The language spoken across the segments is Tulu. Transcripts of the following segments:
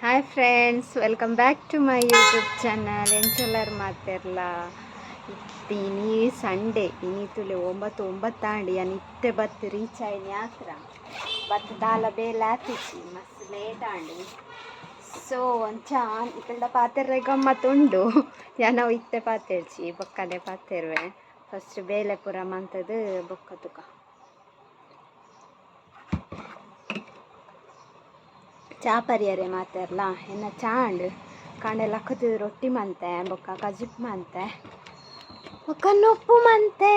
Hi friends, welcome back to my YouTube channel. ಎಂಚೊಲ್ಲರ್ ಮಾತೆರ್ಲ? ಇನಿ ಸಂಡೇ. ಇನಿ ತುಲೆ 9 9 ಆಂಡ್. ಯಾನ್ ಇತ್ತೆ ಬತ್ತು ರೀಚ್ ಆಯ್ನಿ. ಆತ್ರ ಬತ್ತು ದಾಲ ಬೇಲೆ ಆತಿಜಿ, ಮಸ್ತ್ ಲೇಟ್ ಆಂಡ್. ಸೊ ಅಂಚ ಇಕ್ಕಲ್ಡ ಪಾತೆರ್ರೆ ಗಮ್ಮತ್ ಉಂಡು. ಯಾನ್ ಅವು ಇತ್ತೆ ಪಾತೆರ್ಚಿ, ಬೊಕ್ಕನೆ ಪಾತೆರ್ವೆ. ಫಸ್ಟ್ ಬೇಲೆ ಪೂರ ಮಂತದು ಬೊಕ್ಕ ತುಕ. ಚಾ ಪರಿಯರೆ ಮಾತೆರ್ಲ. ಎನ್ನ ಚಾ ಆಂಡ್. ಕಾಂಡೆ ಲಕ್ಕದು ರೊಟ್ಟಿ ಮಂತೆ, ಬೊಕ್ಕ ಕಜಿಪ್ ಮಂತೆ, ಬೊಕ್ಕ ನುಪ್ಪು ಮಂತೆ.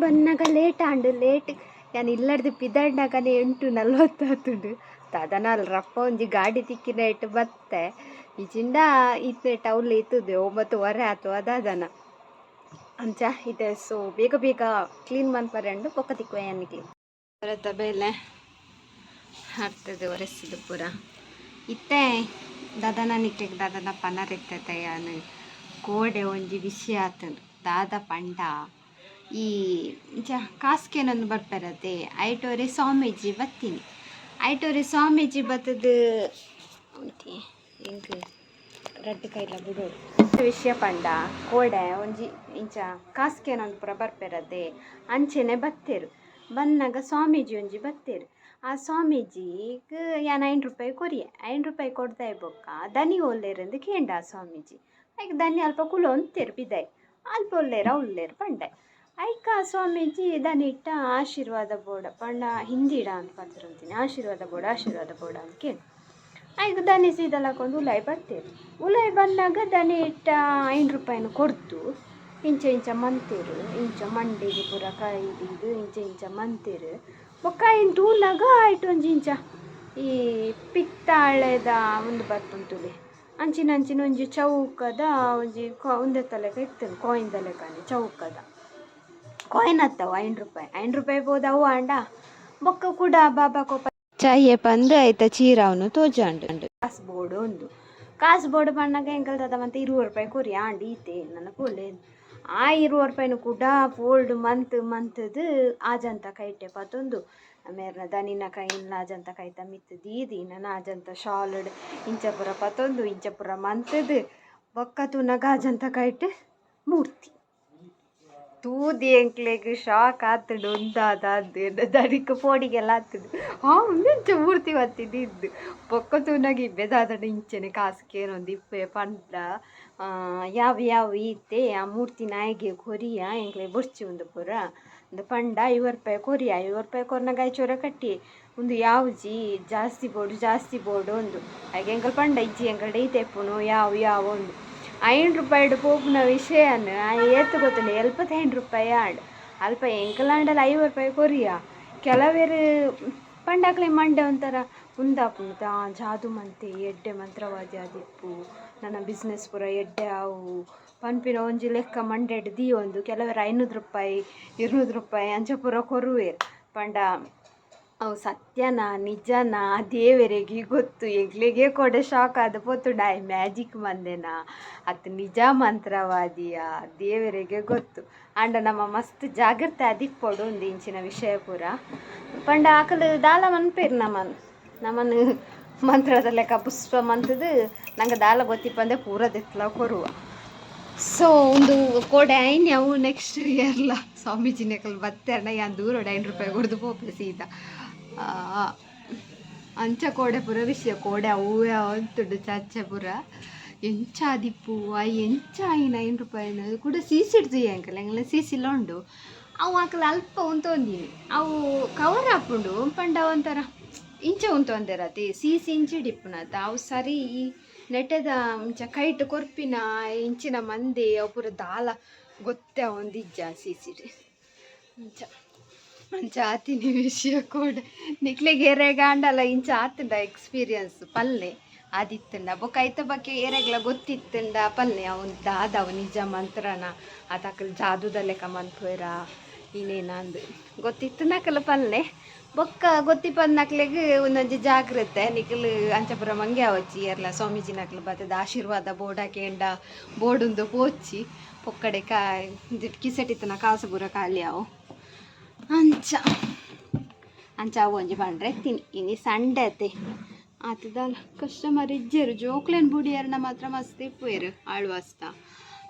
ಬನ್ನಗ ಲೇಟ್ ಆಂಡ್. ಲೇಟ್, ಯಾನ್ ಇಲ್ಲಡ್ದು ಪಿದಡ್ನಗನೆ 8:40 ಆತುಂಡು. ದಾದನ ರಪ್ಪ ಒಂಜಿ ಗಾಡಿ ತಿಕ್ಕಿನ ಇಟ್ಟು ಬತ್ತೆ. ಇಜಿಂಡ ಇತ್ತೆ ಟೌಲ್ ಇತ್ತುದೆ 9:30 ಆತು ಅದಾದನ ಅಂಚ ಇದೆ. ಸೊ ಬೇಗ ಬೇಗ ಕ್ಲೀನ್ ಮನ್ಪರೆ ಉಂಡು. ಬೊಕ್ಕ ತಿಕ್ಕುವೆ ಯಾನಿಕ್ಲಿ. ಬರತ್ತ ಬೇಲೆ ಹರ್ತದೆ, ಒರೆಸಿದು ಪೂರ. ಇತ್ತೆ ದಾದನ ನಿಕ್ಲೆಗ್ ದಾದನ ಪನರ್ ಇತ್ತೆ. ಯಾನ್ ಕೋಡೆ ಒಂಜಿ ವಿಷಯ ಆತುಂಡು. ದಾದ ಪಂಡ, ಈ ಇಂಚ ಕಾಸ್ಕೇನೊಂದು ಬರ್ಪೆರತೆ, ಐಟೋರೆ ಸ್ವಾಮೀಜಿ ಬತ್ತೀನಿ. ಐಟೋರೆ ಸ್ವಾಮೀಜಿ ಬತ್ತದು ಎಂಕ್ ರಡ್ಡ್ ಕೈಲ ಬುಡೋಡು. ವಿಷಯ ಪಂಡ, ಕೋಡೆ ಒಂಜಿ ಇಂಚ ಕಾಸ್ಕೇನೊಂದು ಪೂರ ಬರ್ಪೆರತೆ, ಅಂಚೆನೆ ಬತ್ತೇರು. ಬನ್ನಗ ಸ್ವಾಮೀಜಿ ಒಂಜಿ ಬತ್ತೇರು. ಆ ಸ್ವಾಮೀಜಿಗ್ ಯಾನ್ 5 ರೂಪಾಯಿ ಕೊರಿಯೆ. 5 ರೂಪಾಯಿ ಕೊಡ್ದಾಯ್ ಬೊಕ್ಕ ದನಿ ಓಲ್ಲೇರಂದು ಕೇಂಡ ಆ ಸ್ವಾಮೀಜಿ. ಐಕ್ ದನಿ ಅಲ್ಪ ಕುಲೊಂತೆರ್ ಪಿದಾಯ್. ಅಲ್ಪ ಉಲ್ಲೇರ ಉಲ್ಲೇರ್ ಪಂಡೆ. ಐಕ ಆ ಸ್ವಾಮೀಜಿ ದನಿಟ್ಟ ಆಶೀರ್ವಾದ ಬೋಡ ಪಂಡ, ಹಿಂದಿಡ ಅಂತ ಪಾತೆರೊಂತೀನಿ, ಆಶೀರ್ವಾದ ಬೋಡ, ಆಶೀರ್ವಾದ ಬೋಡ ಅಂತ ಕೇಳಿ. ಐಕ್ ದನಿ ಸೀದಾ ಹಾಕೊಂಡು ಉಲಾಯಿ ಬತ್ತೇರು. ಉಲಾಯಿ ಬಂದಾಗ ದನಿ ಇಟ್ಟ 5 ರೂಪಾಯಿನ ಕೊಡ್ತು ಇಂಚ ಇಂಚ ಮಂತೇರು. ಇಂಚ ಮಂಡೆಗೆ ಪೂರ ಕೈ ದೀದು ಇಂಚ ಇಂಚ ಮಂತೇರು. ಬೊಕ್ಕ ಐನ್ ತೂನಗ ಐಟ್ ಒಂಜಿ ಇಂಚ ಈ ಪಿತ್ತಾಳೆದ ಒಂದು ಬರ್ಪುಂತುಲೆ, ಅಂಚಿನ ಅಂಚಿನ ಒಂಜಿ ಚೌಕದ ಒಂಜಿ ಉಂದೆತ್ತ ಲೆಕ್ಕ ಇತ್ತುಂಡು, ಕಾಯಿನ್ದ ಲೆಕ್ಕನೆ. ಚೌಕದ ಕಾಯಿನ್ ಅತ್ತವು, 5 ರೂಪಾಯಿ. 5 ರೂಪಾಯಿ ಪೋದು ಅವು ಆಂಡ ಬೊಕ್ಕ ಕುಡ ಬಾಬಾ ಕೋಪ ಚಾಯೆ ಪಂದ್ ಐತ ಚೀರಾವ್ನು ತೋಜಾಂಡು. ಕಾಸು ಬೋಡು ಒಂದು, ಕಾಸು ಬೋಡು ಪನ್ನಗ ಎಂಕಲ್ ದಾದ ಮಂತ 20 ರೂಪಾಯಿ ಕೊರಿ ಆಂಡ್ ಈತೆ ನನ್ನ ಪೋಲೆ. ಆ 20 ರೂಪಾಯಿನ ಕೂಡ ಫೋಲ್ಡ್ ಮಂತ್ ಮಂತದು ಆಜಂತ ಕೈಟೆ ಪತೊಂದು, ಮೇರ್ನ ದನಿನ ಕೈನ್ ಆಜಂತ ಕೈತ ಮಿತ್ತು ದೀದಿ, ನನ ಆಜಂತ ಶಾಲಡ್ ಇಂಚ ಪೂರ ಪತೊಂದು ಇಂಚ ಪೂರ ಮಂತದು ಬೊಕ್ಕ ತೂನಗ ಆಜಂತ ಕೈಟ್ ಮೂರ್ತಿ. ತೂದಿ ಎಂಕ್ಲೆಗ್ ಶಾಕ್ ಆತುಂಡು. ಉಂದಾದ ಅಂದ್ ದನಿಕ್ ಪೋಡಿಗೆಲ್ಲ ಆತುಂಡು. ಹಾ, ಉಂದೆಂಚ ಮೂರ್ತಿ ಬತ್ತಿದ್ದು ಇದ್ದು. ಬೊಕ್ಕ ತೂನಗ ಇಬ್ಬೆ ದಾದಂಡ ಇಂಚನೆ ಕಾಸು ಕೇನೊಂದು ಇಪ್ಪೆ ಪಂಡ, ಯಾವ ಯಾವ ಈತೆ ಆ ಮೂರ್ತಿ ನಾಯಿಗೆ ಕೊರಿಯ, ಎಂಕ್ಲೆ ಬೊರ್ಚಿ ಉಂದು ಪೂರ ಅಂದ್ ಪಂಡ. 50 ರೂಪಾಯಿ ಕೊರಿಯ. 50 ರೂಪಾಯಿ ಕೊರ್ನಗ ಐಚೋರ ಕಟ್ಟಿ ಉಂದು ಯಾವುಜಿ, ಜಾಸ್ತಿ ಬೋಡು, ಜಾಸ್ತಿ ಬೋಡು ಉಂದು. ಐಕ್ ಎಂಕಲ್ ಪಂಡ, ಇಜ್ಜಿ, ಎಂಕಲ್ಡ ಈತೆ ಇಪ್ಪುನು, ಯಾವ ಯಾವ ಉಂದು. 5 ರೂಪಾಯಿಡ್ ಪೋಪುನ ವಿಷಯನ್ ಏತ್ ಗೊತ್ತುಂಡು? 75 ರೂಪಾಯಿ ಆಂಡ್. ಅಲ್ಪ ಎಂಕಲಾಂಡಲ 50 ರೂಪಾಯಿ ಕೊರಿಯ. ಕೆಲವೆರ್ ಪಂಡ ಅಕ್ಲೆ ಮಂಡೆ ಒಂಥರ ಉಂದಾಪುಂಡು. ಜಾದು ಮಂತೆ ಎಡ್ಡೆ ಮಂತ್ರವಾದಿ ಆದಿಪ್ಪು, ನನ ಬಿಸ್ನೆಸ್ ಪೂರ ಎಡ್ಡೆ ಆವು ಪನ್ಪಿನ ಒಂಜಿ ಲೆಕ್ಕ ಮಂಡೆಡ್ ದೀವೊಂದು ಕೆಲವೆರ್ 500 ರೂಪಾಯಿ, 200 ರೂಪಾಯಿ ಅಂಚ ಪೂರ ಕೊರುವೆರ್. ಪಂಡ ಅವು ಸತ್ಯನಾ ನಿಜನಾ ದೇವೆರೆಗೆ ಗೊತ್ತು. ಎಂಕ್ಲೆಗೆ ಕೋಡೆ ಶಾಕ್ ಆದ್ ಪೋತುಂಡು. ಆಯೆ ಮ್ಯಾಜಿಕ್ ಮಂದೆನಾ ಅತ್ ನಿಜ ಮಂತ್ರವಾದಿಯ, ದೇವೆರೆಗೆ ಗೊತ್ತು. ಆಂಡ ನಮ ಮಸ್ತ್ ಜಾಗ್ರತೆ ಆದಿಪ್ಪೊಡು ಉಂದು ಇಂಚಿನ ವಿಷಯ ಪೂರ. ಪಂಡ ಅಕುಲು ದಾಲ ಮನ್ಪೆರ್ ನಮನ್ ನಮನ್ ಮಂತ್ರದ ಲೆಕ್ಕ ಪುಷ್ಪ ಮಂತುದು ನಂಗೆ ದಾಲ ಗೊತ್ತಿಪ್ಪಂದೆ ಪೂರ ದೆತ್ತ್ಲ ಕೊರುವ. ಸೊ ಒಂದು ಕೋಡೆ ಐನ್ ಅವು ನೆಕ್ಸ್ಟ್ ಇಯರ್ಲ ಸ್ವಾಮೀಜಿನಕಲ್ ಬತ್ತೆರ್ನ ಯಾನ್ ದೂರೊಡು 5 ರೂಪಾಯಿ ಕೊಡ್ದು ಪೋಪೆ ಸೀದಾ. ಅಂಚ ಕೋಡೆ ಪೂರ ವಿಷಯ. ಕೋಡೆ ಅವುವೇ ಆವೊಂತುಂಡು ಚರ್ಚೆ ಪೂರ. ಎಂಚ ಆದಿಪ್ಪು ಆಯ್, ಎಂಚ ಆಯಿನ 5 ರೂಪಾಯಿನ ಕೂಡ ಸೀಸಿಡ್ ತೂಯೆ ಅಂಕಲ್. ಎಂಕಲ್ನ ಸೀಸಿಲ ಉಂಡು. ಅವು ಅಕಲ್ ಅಲ್ಪ ಉಂತೊಂದಿನಿ, ಅವು ಕವರ್ ಆಪುಂಡು. ಪಂಡ ಒಂಥರ ಇಂಚ ಉಂತೊಂದೆರತಿ, ಸೀಸಿ ಇಂಚಿಡ್ ಇಪ್ಪುನತ. ಅವು ಸರಿ ಈ ನೆಟೆದ ಇಂಚ ಕೈಟ್ ಕೊರ್ಪಿನ ಇಂಚಿನ ಮಂದೆ ಅವು ಪೂರ ದಾಲ ಗೊತ್ತೆ ಆವೊಂದಿಜ್ಜ ಸೀಸಿಡ್. ಅಂಚ ಅಂಚ ಆತಿನಿ ವಿಷಯ ಕೋಡೆ. ನಿಕ್ಲೆಗ್ ಏರೆಗಾಂಡಲ ಇಂಚ ಆತುಂಡ ಎಕ್ಸ್ಪೀರಿಯನ್ಸ್ ಪಲ್ಲೆ ಆದಿತ್ತುಂಡ, ಬೊಕ ಐತ ಬಗ್ಗೆ ಏರೆಗ್ಲ ಗೊತ್ತಿತ್ತುಂಡ ಪಲ್ಲೆ. ಅವು ದಾದ, ಅವು ನಿಜ ಮಂತ್ರನ ಅತ್ ಅಕಲ್ ಜಾದೂದ ಲೆಕ್ಕ ಮನ್ಪುವೆರ ಇನ್ನೇನ ಅಂದ್ ಗೊತ್ತಿತ್ತು ನಕಲ ಪಲ್ಲೆ. ಬೊಕ್ಕ ಗೊತ್ತಿಪ್ಪಂದಕ್ಲೆಗ್ ಒಂದೊಂಜಿ ಜಾಗ್ರತೆ, ನಿಕುಲು ಅಂಚ ಪೂರ ಮಂಗೆ ಆವೊಚ್ಚಿ. ಏರ್ಲ ಸ್ವಾಮೀಜಿನಕ್ಲು ಬತ್ತದ ಆಶೀರ್ವಾದ ಬೋಡ ಕೇಂಡ ಬೋಡುಂದು ಪೋಚಿ. ಪೊಕ್ಕಡೆ ಕಾ ಕಿಸೆಟಿತ್ತನ ಕಾಸು ಪೂರ ಖಾಲಿ ಆವು. ಅಂಚ ಅಂಚ ಅವು ಒಂಜಿ ಪಂಡ್ರೆ ತಿನಿ. ಇನಿ ಸಂಡೆ ಅತೆ. ಆತದಾಲ ಕಸ್ಟಮರ್ ಇಜ್ಜೆರ್ ಜೋಕ್ಲೆನ್ ಬುಡಿಯರ್ನ ಮಾತ್ರ ಮಸ್ತ್ ಇಪ್ಪುವೆರ್ ಆಳ್ವಾಸ್ತ.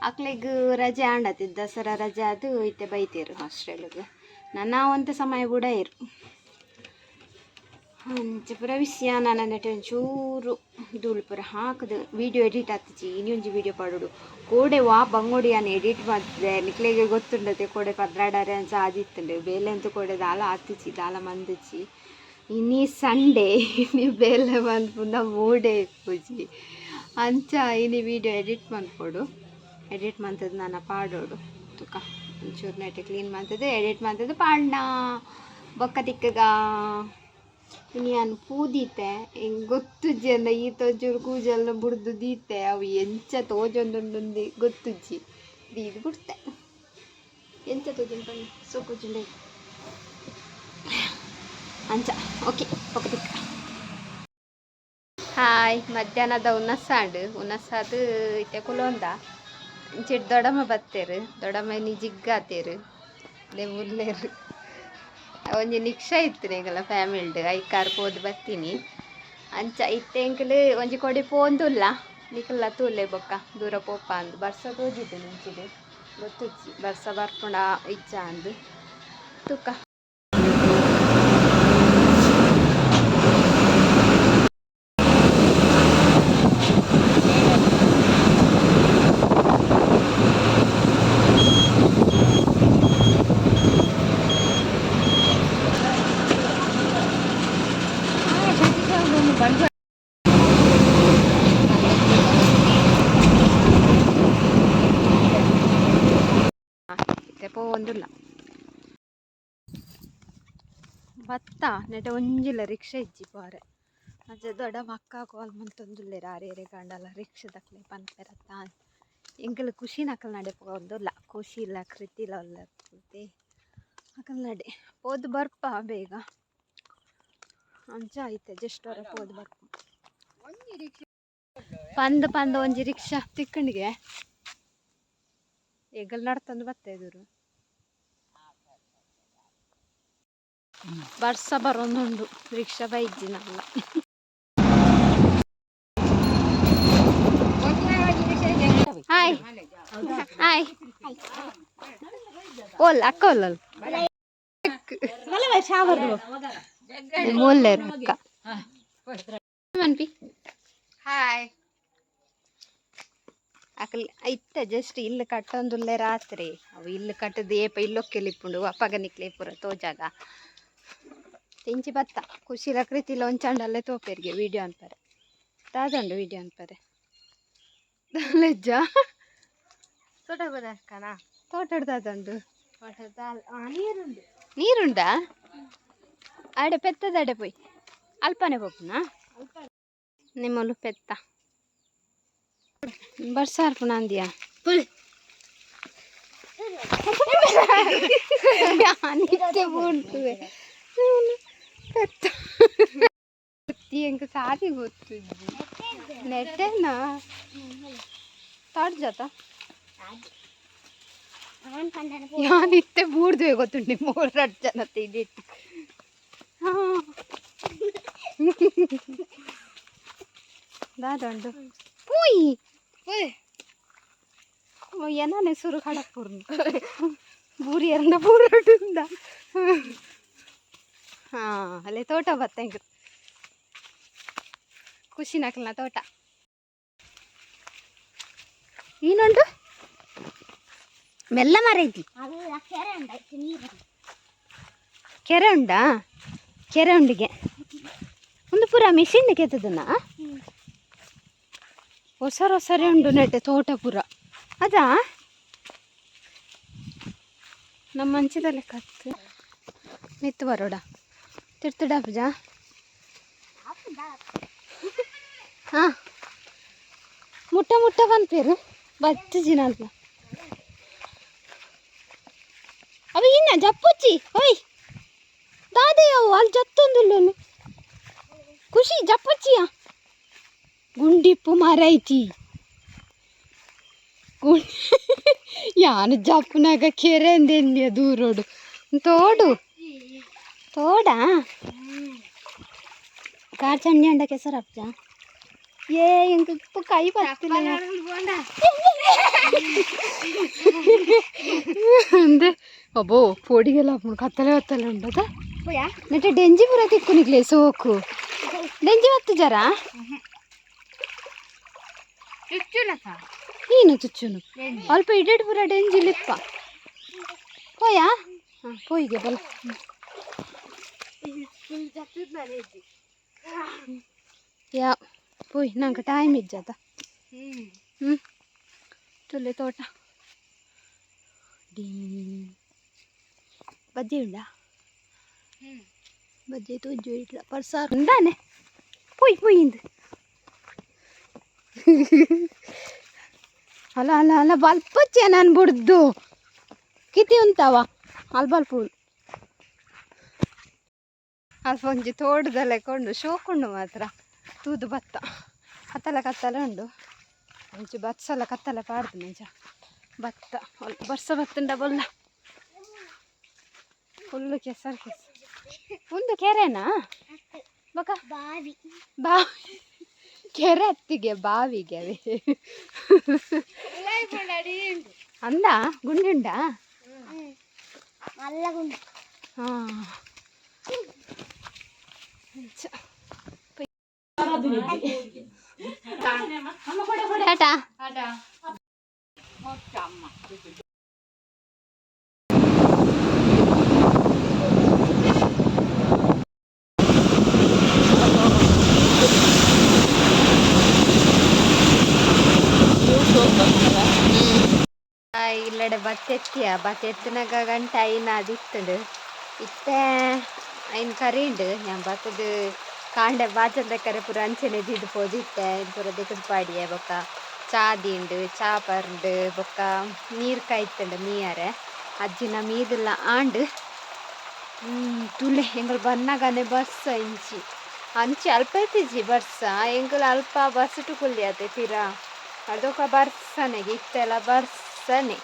ಅಕ್ಲೆಗ್ ರಜೆ ಆಂಡತಿ ದಸರಾ ರಜೆ ಆದ್ ಇತ್ತೆ ಬೈತೆರ್ ಹಾಸ್ಟೆಲ್ಗ್. ನನ ಒಂತೆ ಸಮಯ ಬುಡಯೆರ್. ಅಂಚ ಪೂರ ವಿಷಯ. ನನ ನೆಟೆ ಒಂಚೂರು ಧೂಳು ಪೂರ ಹಾಕುದು ವಿಡಿಯೋ ಎಡಿಟ್ ಆತಿಜಿ. ಇನಿ ಒಂಜಿ ವಿಡಿಯೋ ಪಾಡೋಡು. ಕೋಡೆ ವಾ ಬಂಗೋಡಿ ಯಾನ್ ಎಡಿಟ್ ಮಲ್ತ್ದೆ. ನಿಕ್ಲೆಗ್ ಗೊತ್ತುಂಡತೆ ಕೋಡೆ ಪದ್ರಾಡಾರೆ ಅಂಚ ಆದಿತ್ತುಂಡು. ಬೇಲೆ ಅಂತೂ ಕೋಡೆ ದಾಲ ಆತಿಜಿ, ದಾಲ ಮಂದಿಜಿ. ಇನಿ ಸಂಡೇ, ಇನಿ ಬೇಲೆ ಮನ್ಪುನ ಮೂಡೇ ಇಪ್ಪುಜಿ. ಅಂಚ ಇನಿ ವಿಡಿಯೋ ಎಡಿಟ್ ಮನ್ಪೊಡು. ಎಡಿಟ್ ಮಂತುದು ನನ ಪಾಡೋಡು. ತುಕ ಒಂಚೂರು ನೆಟ್ ಕ್ಲೀನ್ ಮಂತುದು ಎಡಿಟ್ ಮಂತುದು ಪಾಡ್ನ ಬೊಕ್ಕ ತಿಕ್ಕಗ. ಇನಿ ಯಾನ್ ಪೂ ದೀತೆ. ಎಂಕ್ ಗೊತ್ತುಜ್ಜಿ ಅಂಡ ಈತ ಒಂಚೂರು ಕೂಜಲ್ನ ಬುಡ್ದು ದೀತೆ. ಅವು ಎಂಚ ತೋಜೊಂದುಂಡುಂದು ಗೊತ್ತುಜ್ಜಿ. ದೀದ್ ಬುಡ್ತೆ. ಎಂಚ ತೋಜುಂಡು ಪನ್ನಿ ಸೋಕುಜುಂಡೆ ಅಂಚ. ಓಕೆ, ಬೊಕ್ಕ ತಿಕ್ಕ. ಹಾಯ್, ಮಧ್ಯಾಹ್ನದ ಉನಸಾಂಡ್. ಉನಸಾದ್ ಇತ್ತೆ ಕುಲೊಂದ. ಇಂಚಿಡ್ ದೊಡಮ್ಮ ಬತ್ತೆರ್. ದೊಡಮ್ಮ ಇನಿ ಜಿಗ್ಗಾತೆರ್ ದೆ ಮುಲ್ಲೆರ್. ಒಂಜಿ ನಿಕ್ಷ ಇತ್ತು ಎಂಕಲ್ನ ಫ್ಯಾಮಿಲಿಡ್. ಐಕಾರ್ ಪೋದು ಬತ್ತೀನಿ. ಅಂಚ ಇತ್ತೆ ಎಂಕುಲು ಒಂಜಿ ಕೊಡಿ ಪೋಂದುಲ್ಲ. ನಿಕಲ್ಲ ತೂಲೆ ಬೊಕ್ಕ ದೂರ ಪೋಪ ಅಂದ್. ಬರ್ಸ ತೋಜಿದ್ದು ಇಂಚಿಡ್, ಗೊತ್ತುಜ್ಜಿ ಬರ್ಸ ಬರ್ಪುಂಡ ಇಜ್ಜ ಅಂದ್. ತೂಕ. ಇತ್ತೆ ಪೋವೊಂದುಲ್ಲ. ಬತ್ತ ನೆಟೆ ಒಂಜಿಲ ರಿಕ್ಷಾ ಇಜ್ಜಿ ಪೋರೆ. ಅಂಚ ದೊಡ್ಡಮ್ಮ ಅಕ್ಕ ಕಾಲ್ ಮಂತೊಂದುಲ್ಲೆರ್. ಆರ್ ಏರೆಗಾಂಡಲ ರಿಕ್ಷಾದಕ್ಲೆ ಪನ್ಪೆರತ್ತ. ಎಂಕುಲು ಖುಷಿನಕಲ್ ನಡೆ ಪೋವೊಂದುಲ್ಲ. ಖುಷಿ ಇಲ್ಲ ಕೃತಿಲ ಉಲ್ಲೆರ್ ಅಕಲ್ ನಡೆ ಪೋದು ಬರ್ಪ ಬೇಗ. ಅಂಚ ಇತ್ತೆ ಜಸ್ಟ್ ಒರ ಪೋದು ಬರ್ಪ. ಪಂದ್ ಪಂದ್ ಒಂಜಿ ರಿಕ್ಷಾ ತಿಕ್ಕಂಡಿಗೆ. ಎಂಕುಲು ನಡ್ತೊಂದು ಬತ್ತ ಎದುರು. ಬರ್ಸ ಬರೊಂದುಂಡು. ರಿಕ್ಷಾ ಬೈಜ್ಜಿ ನಲ್ಲ. Hi hi. ಓಲ್ ಅಕ್ಕ ಒಲ್ಲಲ್ ಮೂಲ್ಲೇರು ಅಕ್ಕ ಮನ್ಪಿ. ಹಾಯ್. ಅಕಲ್ ಇತ್ತೆ ಜಸ್ಟ್ ಇಲ್ಲು ಕಟ್ಟೊಂದುಲ್ಲೆ ರಾತ್ರಿ. ಅವು ಇಲ್ಲು ಕಟ್ಟದು ಏಪ ಇಲ್ಲೊಕ್ಕೆಲಿಪ್ಪುಂಡು ಅಪಗ ನಿಕ್ಲೆ ಪೂರ ತೋಜಾಗ. ಇಂಚಿ ಬತ್ತ ಖುಷಿಲ ಕೃತಿಲ ಒಂಚಾಂಡಲ್ಲೇ ತೋಪೆರ್ಗೆ ವಿಡಿಯೋ ಅನ್ಪರೆ. ದಾದಂಡು ವಿಡಿಯೋ ಅನ್ಪರೆ ಲಜ್ಜ. ತೋಟ ಬದರ್ಕನ. ತೋಟಡ್ ದಾದಂಡು? ನೀರುಂಡು. ನೀರುಂಡಾ? ಆಡೆ ಪೆತ್ತದಡೆ ಪೋಯ್ ಅಲ್ಪನೆ ಪೋಪುನಾ ನಿಮ್ಮಲು ಪೆತ್ತ. ಬರ್ಸ ಅರ್ಪುಣ ಅಂದಿಯಾ? ನಿತ್ಯ ಬೂಡ್ತುವೆ ಪೆತ್ತ. ಎಂಕ್ ಸಾದಿ ಗೊತ್ತುಜ್ಜಿ. ನೆಟ್ಟೆನಾ ತೋಟ ಜಾತ. ಯಾನ್ ಇತ್ತೆ ಬೂಡ್ದುವೆ ಗೊತ್ತುಂಡು. ಮೂರು ರಡ್ಡ್ ಜನ ಇಡಿಟ್. ಹಾಂ, ದಾದ ಉಂಡು ಪೂಯಿ ಎನನೆ ಸುರು ಕಡಪುರ್ನು ಬೂರಿ ಎರಂಡ ಬೂರಡುಂದ. ಹಾಂ, ಅಲ್ಲೇ ತೋಟ ಬತ್ತ ಎಂಕ್ ಖುಷಿನಕ್ಲ್ನ ತೋಟ. ಏನುಂಡು ಮೆಲ್ಲ ಮರೈತಿ. ಕೆರೆ ಉಂಡಾ? ಕೆರೆ ಉಂಡಿಗೆ ಒಂದು ಪೂರ ಮಿಷಿನ್ ಕೆತ್ತದನ. ಹೊಸರು ಹೊಸರೇ ಉಂಡು ನೆಟ್ಟೆ ತೋಟ ಪೂರ. ಅದಾ ನಮ್ಮ ಮಂಚದಲ್ಲೇ ಕತ್ತು ಮಿತ್ತು ಬರೋಡ ತಿರ್ತುಡಾಪುಜ. ಹಾಂ, ಮುಟ್ಟ ಮುಟ್ಟ ಪನ್ಪೇರು ಬತ್ತಿಜಿನಲ್ಪ. ಅವು ಇನ್ನ ಜಪ್ಪುಚ್ಚಿ ಓಯ್ ದಾದೆ. ಅವು ಅಲ್ಲಿ ಜತ್ತೊಂದುಲ್ಲೋನು. ಖುಷಿ ಜಪ್ಪುಚ್ಚಿಯ ಗುಂಡಿಪ್ಪು ಮಾರೈತಿ. ಯಾನು ಜಪ್ಪುನಾಗ ಕೆರೆಂದೆನ್ಯ ದೂರೋಡು ತೋಡು ತೋಡಾ. ಕಾರ್ ಚಂಡಿ ಅಂಡ ಕೆಸರಪ್ಪ. ಏ, ಎಂಕ್ ಇಪ್ಪ ಕೈ ಬತ್ತಿಲ್ಲ. ಅಂದೆ ಅಬ್ಬೋ, ಪೋಡಿಗೆಲ್ಲ ಹಾಕೊಂಡು ಕತ್ತಲೆ ಹೊತ್ತಲೆ ಉಂಡದ. ನೆಟ್ಟೆ ಡೆಂಜಿ ಪೂರ ತಿಕ್ಕು ನಿಕ್ಲೆ ಸೋಕು. ಡೆಂಜಿ ಬತ್ತು ಜರ. ನೀನು ಚುಚ್ಚುನು ಅಲ್ಪ ಇಡೆಡ್ ಪೂರ ಡೆಂಜಿ ಲಿಪ್ಪ. ಪೋಯಾ? ಹಾಂ, ಪೋಯಿಗೆ ಬಲ. ಯಾ, ಪೋಯ್, ನಂಗೆ ಟೈಮ್ ಇಜ್ಜದ. ಹ್ಞೂ, ತುಲೆ ತೋಟ ಡೀ. ಬಜ್ಜೆ ಉಂಡಾ? ಬಜ್ಜೆ ತೋಜು ಇಟ್ಲ ಪರ್ಸಾರು ಉಂದಾನೆ. ಪೋಯ್ ಪೋಯ್ ಇಂದು. ಅಲ್ಲ ಅಲ್ಲ ಅಲ್ಲ, ಬಲ್ಪಚ್ಚೆ ನಾನು ಬುಡ್ದು ಕಿತಿ ಉಂತಾವ. ಅಲ್ ಬಲ್ಪು ಅಲ್ಪ ಒಂಜಿ ತೋಟದಲ್ಲೇ ಕೊಂಡು ಶೋಕುಂಡು ಮಾತ್ರ. ತೂದು ಬತ್ತ ಕತ್ತಲ ಕತ್ತಲ ಉಂಡು. ಒಂಚಿ ಬತ್ಸಲ ಕತ್ತಲ ಪಾಡ್ದು ನಿಜ ಭತ್ತ. ಬರ್ಸ ಬತ್ತುಂಡ ಬೊಲ್ಲ ಫುಲ್ಲು ಕೆಸರು ಕೆಸರು. ಒಂದು ಕೆರೆನಾ ಬಕ? ಬಾವಿ. ಬಾವಿ. ಕೆರೆ ಅತ್ತಿಗೆ, ಬಾವಿಗೆ ಅವೇ. ಅಂದ ಗುಂಡಿ ಉಂಡಾ? ಮಲ್ಲ ಗುಂಡು. ಹಾಂ. ಟಾಟಾ. ಇಲ್ಲಡೆ ಬತ್ತ ಎತ್ತಿಯ. ಬತ್ತ ಎತ್ತುನಗ ಗಂಟೆ ಐನ ಅದಿತ್ತುಂಡು. ಇತ್ತೆ ಐನ್ ಕರೀಂಡು. ಯಾನ್ ಬತ್ತದು ಕಾಂಡೆ ಬಾಜಂದ ಕರೆ ಪೂರ ಅಂಚನೆ ದೀದ್ ಪೋದಿತ್ತೆ. ಐನ್ ಪೂರ ದೆಕುದು ಪಾಡಿಯೆ. ಬೊಕ್ಕ ಚಾ ದಿಂಡು, ಚಾ ಪರ್ಂಡು. ಬೊಕ್ಕ ನೀರು ಕಾಯ್ತುಂಡು ಮೀಯರೆ. ಅಜ್ಜಿನ ಮೀದೆಲ್ಲ ಆಂಡ್. ತುಲೆ, ಎಂಕುಲು ಬನ್ನಗನೆ ಬರ್ಸ ಇಂಚಿ ಅಂಚಿ ಅಲ್ಪ ಇತ್ತಿಜಿ ಬರ್ಸ. ಎಂಕುಲು ಅಲ್ಪ ಬಸ್ಸುಟು ಕುಲ್ಲಿಯತೆ ಪಿರ. ಅದೊಕ ಬರ್ಸನೆಗೆ. ಇತ್ತೆಲ ಬರ್ಸನೆ.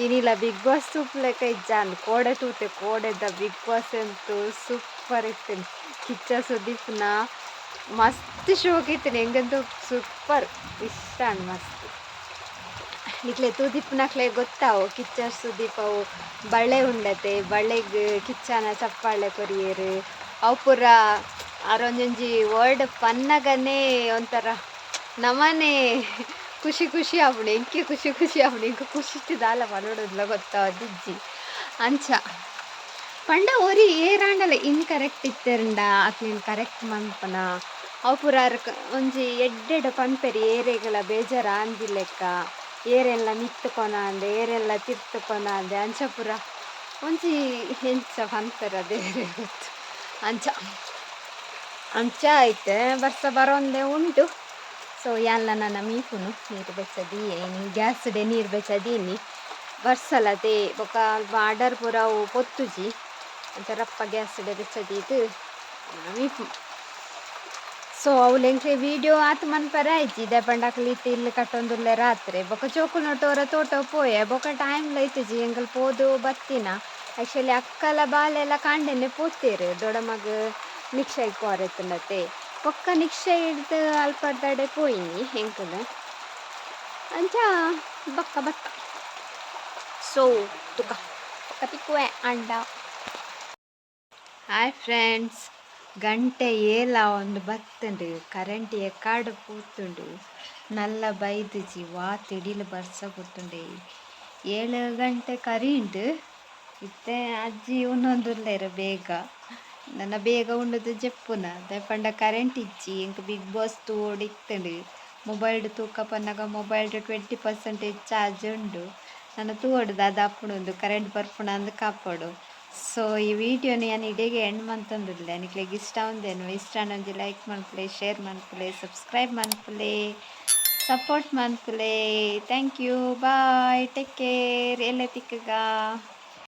ಇನಿಲ ಬಿಗ್ ಬಾಸ್ ತೂಪುಲೆಕ ಇಜ್ಜಾಂಡ್. ಕೋಡೆ ತೂತೆ. ಕೋಡೆದ ಬಿಗ್ ಬಾಸ್ ಅಂತೂ ಸೂಪರ್ ಇತ್ತು. ಕಿಚ್ಚ ಸುದೀಪ್ನ ಮಸ್ತ್ ಶೋಕ್ ಇತ್ತು. ಎಂಕಂತೂ ಸೂಪರ್ ಇಷ್ಟ ಆಂಡ್ ಮಸ್ತ್. ನಿಕ್ಲೆ ತೂದಿಪ್ಪುನಕ್ಲೆ ಗೊತ್ತಾವು. ಕಿಚ್ಚ ಸುದೀಪ್ ಅವು ಬಳೆ ಉಂಡತೆ, ಬಳೆಗ್ ಕಿಚ್ಚನ ಚಪ್ಪಾಳೆ ಕೊರಿಯೆರ್. ಅವು ಪೂರ ಅರೊಂಜೊಂಜಿ ವರ್ಡ್ ಪನ್ನಗನೇ ಒಂಥರ ನಮನೆ ಖುಷಿ ಖುಷಿ ಆಪುಂಡು. ಎಂಕೆ ಖುಷಿ ಖುಷಿ ಆಪುಂಡು. ಎಂಕ್ ಖುಷಿಟ್ ದಾಲ ಪನೊಡುಂದ್ಲ ಗೊತ್ತಾವದಿಜ್ಜಿ. ಅಂಚ ಪಂಡ ಒರಿ ಏರಾಂಡಲ ಇನ್ಕರೆಕ್ಟ್ ಇತ್ತೆರ್ಂಡ ಅಕ್ಲೆನ್ ಕರೆಕ್ಟ್ ಮನ್ಪುನ ಅವು ಪೂರ ಒಂಜಿ ಎಡ್ಡೆಡ್ ಪನ್ಪೆರ್. ಏರೆಗ್ಲ ಬೇಜಾರ್ ಆಂದಿಲೆಕ್ಕ, ಏರೆನ್ಲ ಮಿತ್ತ್ ಕೊನಂದೆ, ಏರೆನ್ಲ ತಿರ್ತ್ ಕೊನಂದೆ, ಅಂಚ ಪೂರ ಒಂಜಿ ಎಂಚ ಪನ್ಪೆರ್ ಅದೇರೆ ಗೊತ್ತು. ಅಂಚ ಅಂಚ ಐತೆ. ಬರ್ಸ ಬರೋಂದೆ ಉಂಟು. ಸೊ ಯಾನ್ಲ ನನ ಮೀಪುನು. ನೀರು ಬೆಚ್ಚದೀಯೆ. ಇನಿ ಗ್ಯಾಸ್ಡೆ ನೀರು ಬೆಚ್ಚದೀನಿ. ಬರ್ಸಲತೆ ಬೊಕ ಅಲ್ಪ ಪೂರ ಅವು ಪೊತ್ತುಜಿ. ಅಂಚ ರಪ್ಪ ಗ್ಯಾಸ್ಡೆ ಬೆಚ್ಚದೀದ್ ಮೀಪು. ಸೊ ಅವುಲು ಎಂಕ್ಲೆ ವೀಡಿಯೋ ಆತ್ ಮನ್ಪರೆ ಆಯ್ಜಿ. ದಾಯೆ ಪಂಡ ಅಕ್ಲ್ ಇತ್ತೆ ಇಲ್ಲ್ ಕಟ್ಟೊಂದುಲ್ಲೆ ರಾತ್ರೆ. ಬೊಕ ಜೋಕುಲ್ನೊಟ್ಟು ಒರ ತೋಟ ಪೋಯೆ. ಬೊಕ ಟೈಮ್ ಇತ್ತಿಜಿ ಎಂಕುಲು ಪೋದು ಬತ್ತಿನ. ಆಕ್ಚುಲಿ ಅಕ್ಕಲ ಬಾಲೆಲ ಕಾಂಡೆನೆ ಪೋತೆರ್. ದೊಡ್ಡಮ್ಮಗ್ ನಿಕ್ಷಯ್ ಪೋರೆತ್ತುಂಡತೆ. ಬೊಕ್ಕ ನಿಕ್ಷಯ್ ಹಿಡ್ದು ಅಲ್ಪರ್ದಡೆ ಪೋಯಿನಿ ಎಂಕುಲು. ಅಂಚ ಬೊಕ್ಕ ಬತ್ತ. ಸೊ ತುಕ ಬೊಕ್ಕ ತಿಕ್ಕುವೆ ಅಂಡ. ಹಾಯ್ ಫ್ರೆಂಡ್ಸ್, ಗಂಟೆ ಏಲ ಒಂದು ಬತ್ತುಂಡು. ಕರೆಂಟ್ ಎಕ್ಕಾಡು ಪೋತುಂಡು. ನಲ್ಲ ಬೈದುಜಿ. ವಾ ತಿಡಿಲು ಬರ್ಸ ಪೊತ್ತುಂಡೆ. 7 ಗಂಟೆ ಕರೀಂಡು. ಇತ್ತೆ ಅಜ್ಜಿ ಉನ್ನೊಂದುಲ್ಲೆರ್ ಬೇಗ. ನನ ಬೇಗ ಉಂಡುದು ಜೆಪ್ಪುನ. ದಾಯೆ ಪಂಡ ಕರೆಂಟ್ ಇಜ್ಜಿ. ಎಂಕ್ ಬಿಗ್ ಬಾಸ್ ತೂವೊಡು ಇತ್ತುಂಡು. ಮೊಬೈಲ್ಡ್ ತೂಕ ಪನ್ನಗ ಮೊಬೈಲ್ಡ್ 20% ಚಾರ್ಜ್ ಉಂಡು. ನನ ತೂವೊಡು ದಾದ ಆಪುಂಡು. ಕರೆಂಟ್ ಬರ್ಪುಂಡ ಅಂದ್ ಕಾಪೊಡು. ಸೊ ಈ ವಿಡಿಯೋನ ಯಾನ್ ಇಡೆಗೆ ಎಂಡ್ ಮಂತೊಂದುಲ್ಲೆ. ನಿಕ್ಲೆಗ್ ಇಷ್ಟ ಉಂದೇನು ಇಷ್ಟ ಆಂಡ ಒಂಜಿ ಲೈಕ್ ಮನ್ಪುಲೆ, ಶೇರ್ ಮನ್ಪುಲೆ, ಸಬ್ಸ್ಕ್ರೈಬ್ ಮನ್ಪುಲೆ, ಸಪೋರ್ಟ್ ಮನ್ಪುಲೆ. Thank you, bye, take care. ಎಲ್ಲೆ ತಿಕ್ಕುಗ.